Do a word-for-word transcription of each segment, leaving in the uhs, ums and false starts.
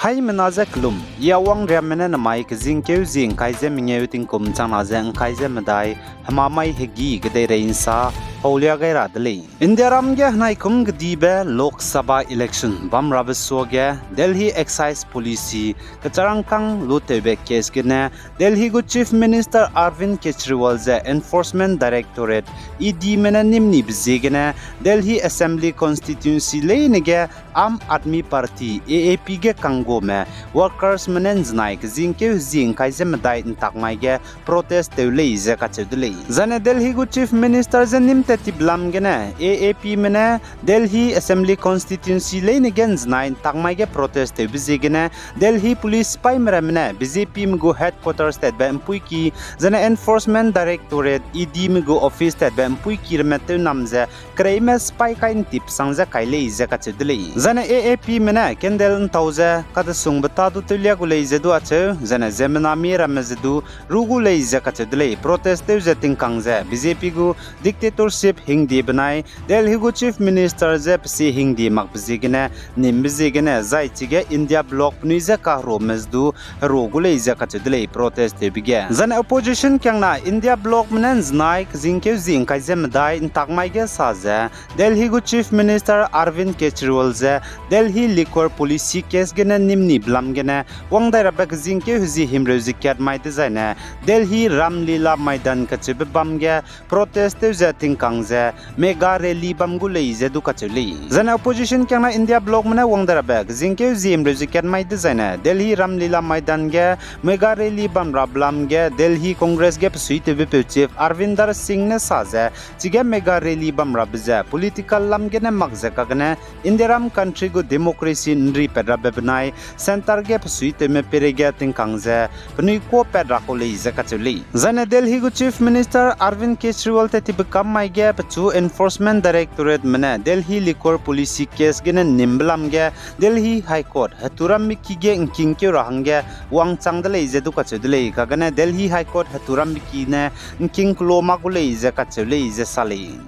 Haimena ze kelum, I Awang Riamme ne namai kezingkeu zie ngkai ze mengeu tingkum changna ze ngkai ze medai, hemamai hegî kedeirei nsa paulia gai ra de lei. Indiaram ge henaikum kedibe Lok Sabha election bamrabe suage Delhi Excise Policy kecharangkâng lutewbe case gene Delhi gu Chief Minister Arvind Kejriwal ze Enforcement Directorate, E Dme ne nîm nibe ziegene Delhi Assembly Constituency leine ge Aam Aadmi Party, A A P ge kanggume workersme ne nzenai kezingkeu hezie ngkai ze medai ntak mai ge protest tew lei ze kacheu de lei. Zaine Delhi gu Chief Minister je nîm tat tibe lam gene A A Pme ne Delhi Assembly Constituency leine ge nzenai ntak mai ge protest tewbe ziegene Delhi police sipaime ramme ne B J Pme gu headquarters tatbe mpuiki, zaine Enforcement Directorate, E Dme gu office tatbe mpuiki ramme tewnam ze kereime sipai kai ntip sang ze kai lei ze kacheu de lei. Zaine A A Pme ne candle ntau ze kadesungbe ta du tewlia gu lei ze du acheu, zaine ziemmena mie ramme ze du ru gu lei ze kacheu de lei. Protest tew ze tingkang ze B J P gu dictatorship hingdie benai Delhi gu Chief Minister je pesi hingdie makbe ziegene, nîmbe ziegene, zai chige India bloc penui je kaheruame ze du heru gu lei ze kacheu de lei protest tewbe ge. Zaine opposition kiangna India blocme ne nzenai kezingkeu zie ngkai ze medai ntak mai ge sa ze, Delhi gu Chief Minister Arvind Kejriwal ze Delhi liquor policy case gene nîm nibe lam gene wang dai rabe kezingkeu hezie himreu ze kat mai dezaine Delhi Ramlila Maidan kacheube bam ge protest tew ze tingkang ze mega rally bam gu lei ze du kacheu lei. Zaine opposition kiangna India blocme ne wang dai rabe kezingkeu hezie himreu ze kat mai dezaine Delhi Ramlila Maidan ge mega rally bam rabe lam ge Delhi Congress ge pesuitewbepeu Chief Arvinder Singh ne sa ze, chige mega rally bam rabe ze political lam gene mak ze kagene Indiaram country gu democracy nripat rabe benai centre ge pesuitewme peireige tingkang ze penui kuapat ra kau lei ze kacheu lei. Zaine Delhi gu Chief Minister Arvind Kejriwal tat tibe kam mai ge pechu Enforcement Directorateme ne Delhi liquor policy case gene nîmbe lam ge Delhi High Court heturambe ki ge ngkingkeu ra hangge wangchang de lei ze du kacheu de lei, kagene Delhi High Court heturambe ki ne ngking kelo mak gu lei ze kacheu lei ze sa lei.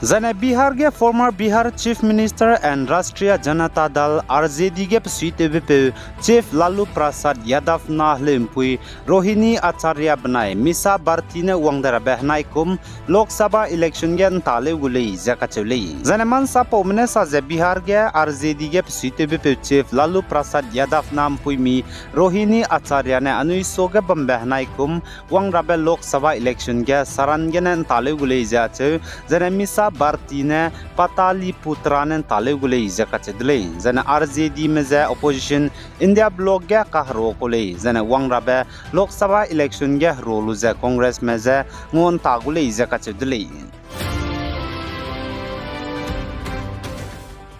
Zaine Bihar ge former Bihar Chief Minister and Rashtriya Janata Dal, R J D ge pesuitewbepeu Chief Lalu Prasad Yadav na heleumpui Rohini Acharya benai Misa Bharti ne wang dai rabe henaikum Lok Sabha election ge nta leu gu lei ze kacheu lei. Zaine mansapaume ne sa ze Bihar ge R J D ge pesuitewbepeu Chief Lalu Prasad Yadav na mpuimi Rohini Acharya ne anui suage bambe henaikum wang rabe Lok Sabha election ge Saran gene nta leu gu lei ze acheu, zaine Misa Bharti ne Pataliputra ne nta leu gu lei ze kacheu de lei. Zaine R J Dme ze opposition India bloc ge kaheru kau lei, zaine wang rabe Lok Sabha election ge heru lu ze Congressme je ngua nta gu lei ze kacheu de lei.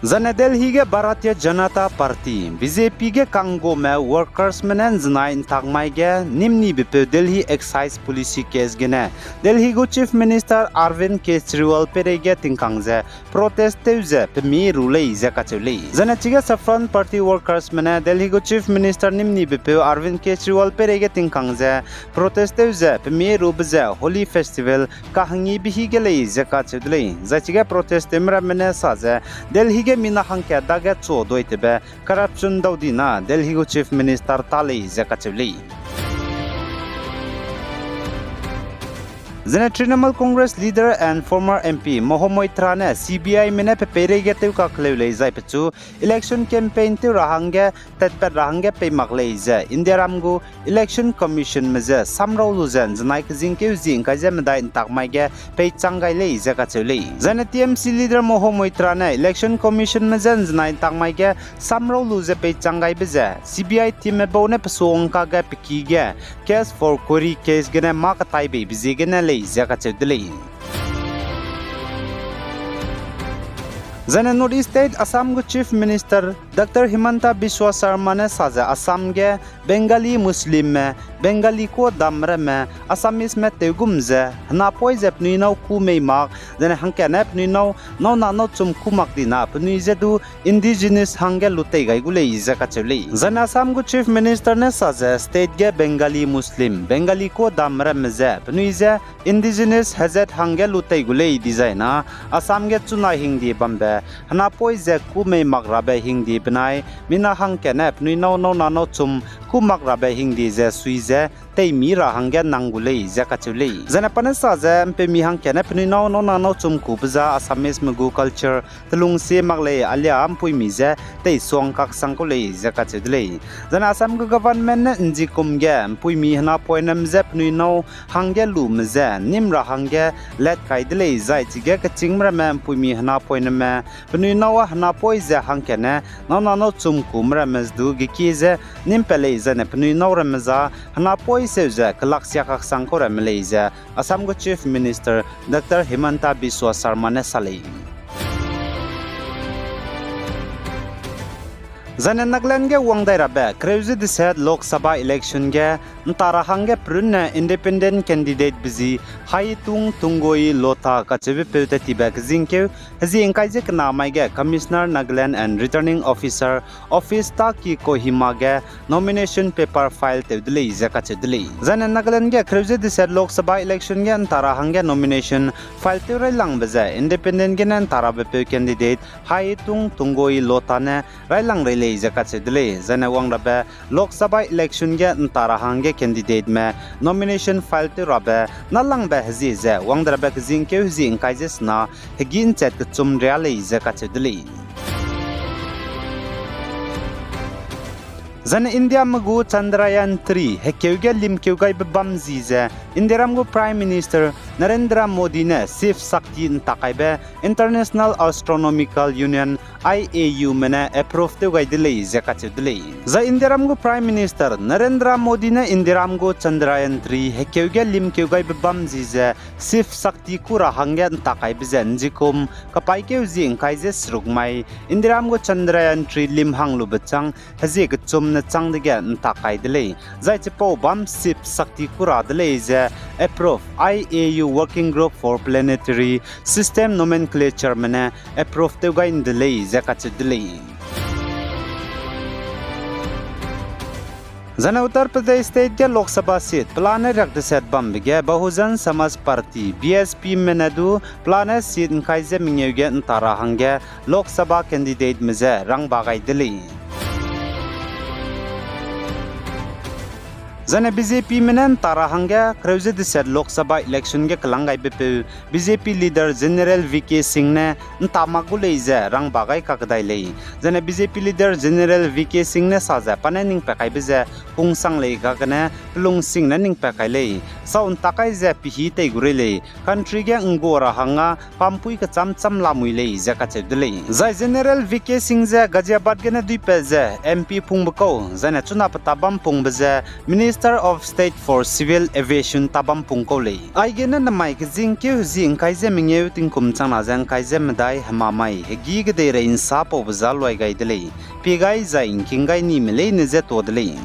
Zaine Delhi ge Bharatiya Janata Party, B J P ge kanggume workersme ne nzenai ntak mai ge nîm nibepeu Delhi Excise Policy case gene Delhi gu Chief Minister Arvind Kejriwal peireige tingkang ze protest tew ze pemi ru lei ze kacheu lei. Zaine chige Saffron Party workersme ne Delhi gu Chief Minister nîm nibepeu Arvind Kejriwal peireige tingkang ze protest tew ze pemi rube ze Holi Festival kahangibe hi ge lei ze kacheu de lei. Zai chige protest tewme ramme ne sa ze Delhi ge mina hangkat dage chu doitewbe corruption dau dina Delhi gu Chief Minister ta lei ze kacheu lei. Zaine Trinamool Congress leader and former M P Moho Moitra ne C B Ime ne pe peireige tewkakeleu lei zai pechu election campaign tew ra hangge tatpat ra hangge pei mak lei ze Indiaram gu Election Commissionme je samrau lu ze nzenai kezingkeu zie ngkai ze medai ntak mai ge peichang gai lei ze kacheu lei. Zaine T M C leader Moho Moitra ne Election Commissionme je nzenai ntak mai ge samrau lu ze peichang gaibe ze C B I teamme bau ne pesuang kage peki ge case for query case gene mâ katai beibe ziegene lei ze kacheu de lei. Zaine North East State Assam gu Chief Minister Himanta Biswa Sarma ne sa ze Assam ge Bengali Muslimme, Bengali kuâ dam ramme, Assameseme tew gum ze, henapoi ze penui nâu kû mei mak, zene hangkatne penui nâu, nâu na nâu chum kû mak dina, penui je du indigenous hangge lu tei gai gu lei ze kacheu lei. Zene Assam gu Chief Minister ne sa ze state ge Bengali Muslim, Bengali kuâ dam ramme ze, penui je indigenous hezat hangge lu tei gu lei dizai na, Assam ge chuna hingdie bambe, henapoi ze kû mei mak rabe hingdie benai, mina hangkatne penui nâu nâu na nâu chum kû mak rabe hingdie ze sui ze, teimi ra hangge nang gu lei ze kacheu lei. Zene pa ne sa ze, mpeumi hangkatne penui nâu nâu na nâu chum kûbe za Assameseme gu culture telungsie mak lei alia mpuimi je tei suang kaksang kau lei ze kacheu de lei. Zene Assam gu government ne nzikum ge mpuimi henapoineme je penui nâu hangge lume je nîm ra hangge lat kai de lei zai chige kechîngme ramme mpuimi henapoineme penui nâu a henapoi ze hangkatne nâu na nâu chum kûme ramme ze du gekie ze nîm pat lei zaine penui nâu ramme za henapoi seu ze kelaksia kaksang kau ramme lei ze Assam gu Chief Minister Doctor Himanta Biswa Sarma ne sa lei. Zaine Nagaland ge wang dai rabe kereu ze deset Lok Sabha election ge nta ra hangge perunne independent candidate be zi Haitung Tungoi Lotha kacheube peu tat tibe kezingkeu hezie ngkai ze kena mai ge Commissioner Nagaland and Returning Officer Office Taki Kohima ge nomination paper file tew de lei ze kacheu de lei. Zaine Nagaland ge kereu ze deset Lok Sabha election ge nta ra hangge nomination file tew railangbe ze independent gene nta rabe peu candidate Haitung Tungoi Lotha ne railang rei lei ze kacheu de lei. Zaine wang rabe Lok Sabha election ge nta ra hangge candidateme nomination file tew rabe nâlangbe hezie ze wang de rabe kezingkeu hezie ngkai ze sena hegî nchat kechum ria lei ze kacheu de lei. Zaine Indiame gu Chandrayaan three hekeu ge limkeu gaibe bam zi ze Indiaram gu Prime Minister Narendra Modi ne Shiv Shakti ntak kaibe International Astronomical Union, I A U me ne approve tew gai de lei ze kacheu de lei. Zai Indiaram gu Prime Minister Narendra Modi ne Indiaram gu Chandrayaan three hekeu ge limkeu gaibe bam zi ze Shiv Shakti kû ra hangge ntak kaibe ze nzikum kapaîkeu zie ngkai ze seruk mai Indiaram gu Chandrayaan three lim hang lube châng hezie kechum ne châng dege ntak kai de lei. Zai chipau bam Shiv Shakti kû ra de lei ze approve I A U Working Group for Planetary System Nomenclatureme ne approve tew gai nde lei ze kacheu de lei. Zaine Uttar Pradesh State ge Lok Sabha seat pelane riak deset bambe ge Bahujan Samaj Party, B S P me ne du pelane seat ngkai ze mengeu ge nta ra hangge Lok Sabha candidateme je rangba gai de lei. Zaine B J P me ne nta ra hangge kereu ze deset Lok Sabha election ge kelang gaibepeu B J P leader General V K Singh ne nta mak gu lei ze rangba gai kakdai lei. Zaine B J P leader General V K Singh ne sa ze pa ne ning pa kaibe ze pungsang lei kagene pelungsing ne ning pa kai lei. Sau ntak kai ze pehî tei gu rei lei. Country ge nggua ra hangge pampui kechâm châm lamui lei ze kacheu de lei. Zai General V K Singh ze Ghaziabad gene duipat ze M P pungbe kau, zaine chuna pe tabam pungbe ze Minister of State for Civil Aviation tabam pung kau lei. Aigene namai kezingkeu hezie ngkai ze mengeu tingkum changna ze ngkai ze medai hema mai hegî kedeirei nsa paube za luai gai de lei. Pie gai zai ngking gai nime leine je tuâ de lei.